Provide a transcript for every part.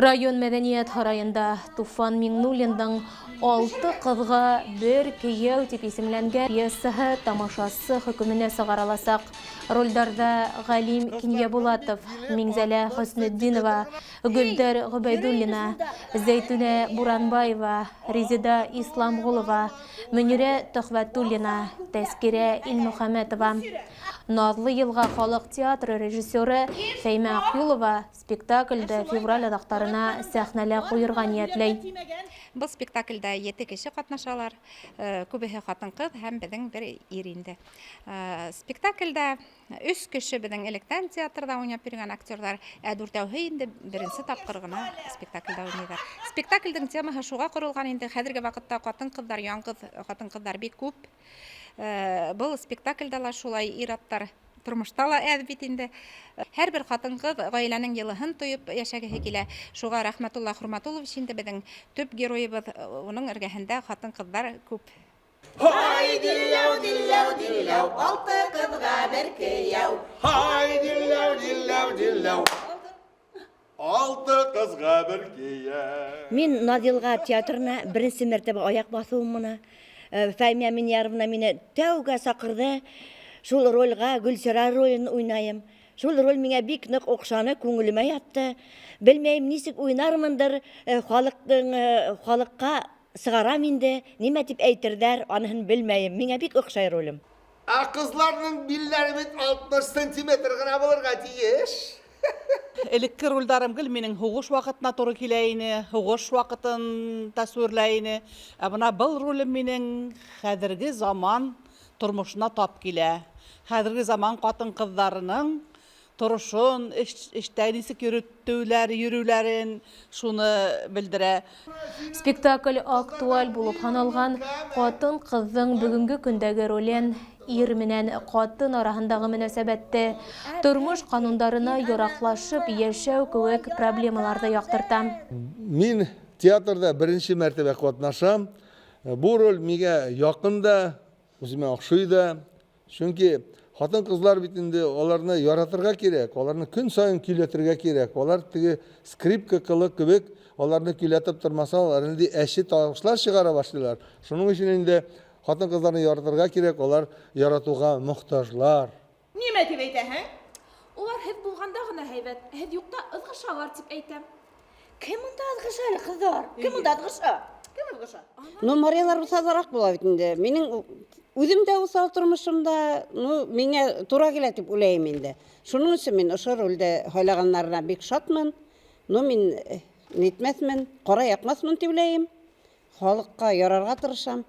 Район мәдәният һараенда Туфан Миңнуллиндың Алты кызга бер кияү дип исемләнгән пьесаһы тамашасы хөкеменә чыгарылачак. Рольләрдә Галим Киньябулатов, Миңзәлә Хөснетдинова, Гөлдәр Гобәйдуллина, Зәйтүнә Буранбаева, Резеда Исламгулова, Мөнирә Төхвәтуллина, Тәскирә Илмөхәммәтова. Назлы елга халык театры режиссеры Фәймә Акъюлова Спектакльдә февраль азакларына сәхнәлә куерга ниятләй. Был спектакльдә ете кеше катнашалар, күбеһе хатын-кыз һәм безнең бер ир инде. Спектакльдә өч кеше безнең электән театрда уйнап йөргән актерлар, ә дүртәүһе инде беренче тапкыр гына спектакльдә уйныйлар. Спектакльдең темаһы шуга корылган инде, хәзерге вакытта хатын-кызлар, яңгыз хатын-кызлар бик күп. Был спектакльдә лә шулай ир-атлар Тормышта ла әз бит инде. Һәрбер хатын-кыз гаиләнең елыһын тоеп яшәгеһе килә. Шуга Рәхмәтулла Хурматулович инде безнең төп героебыз, уның эргәһендә хатын-кызлар күп. Һай, дилләү, дилләү, дилләү, алты кызга бер кияү. Һай, дилләү, дилләү, дилләү, алты кызга бер кияү. Мин Надилга театрына беренче мәртәбә аяк басуым моны. Э, Фәймә Миньяровна мине тәүгә чакырды. Шул рольгә Гөлсара ролен уйнаем. Шул роль миңа бик нык охшаны, күңелемә ятты. Белмәем, ничек уйнармындыр, э, халыкның э, халыкка чыгарам инде, нимә дип әйтердәр, аныһын белмәем. Миңа бик охшай ролем. Ә кызларның билләре бит 60 сантиметр гына булырга тиеш. Элекке рольдарым гел минең һугыш вакытына туры килә ине, һугыш вакытын тасвирлай ине. Ә бына был ролем минең хәзерге заман тормышына тап килә. Хәзерге заман хатын-кызларының торышын, эш, эштә ничек йөрүләр, йөрүләрен шуны белдерә. Спектакль актуаль булып һаналган хатын-кызның бүгенге көндәге ролен, ир менән хатын араһындагы мөнәсәбәтте, тормыш канундарына яраклашып яшәү кебек проблемаларны яктырта. Мин театрда беренче мәртәбә катнашам. Бу роль миңа якын да, үземә охшый да. Чөнки хатын-кызлар бит инде аларны яратырга кирәк, аларны көн саен көйләтергә кирәк. Алар теге скрипка кылы кебек, аларны көйләтеп тормасаң, алар инде әче тавышлар чыгара башлыйлар. Шуның өчен инде хатын-кызларны яратырга кирәк, алар яратуга мохтаҗлар. Нимә дип әйтәһең? Алар һеҙ булғанда ғына һәйбәт, һеҙ юҡта ыҙғышалар тип әйтәм. Кем монда ыҙғыша әле, ҡыҙҙар? Кем монда ыҙғыша? Кем ыҙғыша? Ну, Мариялар уҫалыраҡ була бит инде. Минең үҙем дә уҫал тормошомда, ну, миңә тура килә тип уйлайым инде. Шуның өсөн мин ошо рольде һайлағандарына бик шатмын. Ну, мин э, нитмәҫмен, ҡара яҡмаҫмын тип уйлайым. Халыҡҡа ярарға тырышам.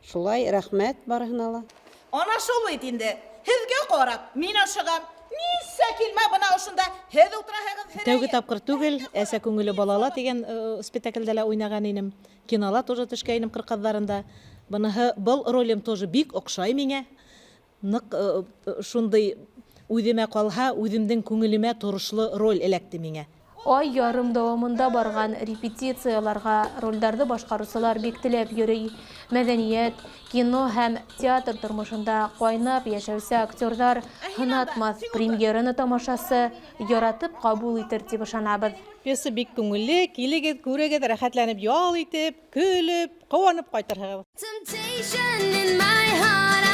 Шулай, рәхмәт барыһына ла. Ана шул бит инде. Һеҙгә ҡарап, мин ашығам. Нисә килмә бына ошонда һеҙ ултыраһығыҙ Тәүге тапҡыр түгел, Әсә күңеле балала тигән спектаклдә лә уйнаған инем. Кинола тоже төшкәйнем Ҡыр ҡаҙҙарында. Быныһы был ролем тоже бик оҡшай миңә. Ныҡ шундай үҙемә ҡалһа, үҙемдең күңелемә торошло роль эләкте миңә. Ай ярым дәвамында барган репетицияларга рольдәрҙе башҡарыусылар бик теләп йөрөй. Мәҙәниәт, кино һәм театр тормошонда ҡайнап йәшәүсе актерҙар һынатмаҫ, премьераны тамашасы яратып ҡабул итер тип ышанабыҙ. Пьеса бик күңелле, килегеҙ, күрегеҙ, рәхәтләнеп ял итеп, көлөп, ҡыуанып ҡайтырһығыҙ. Temptation in my heart.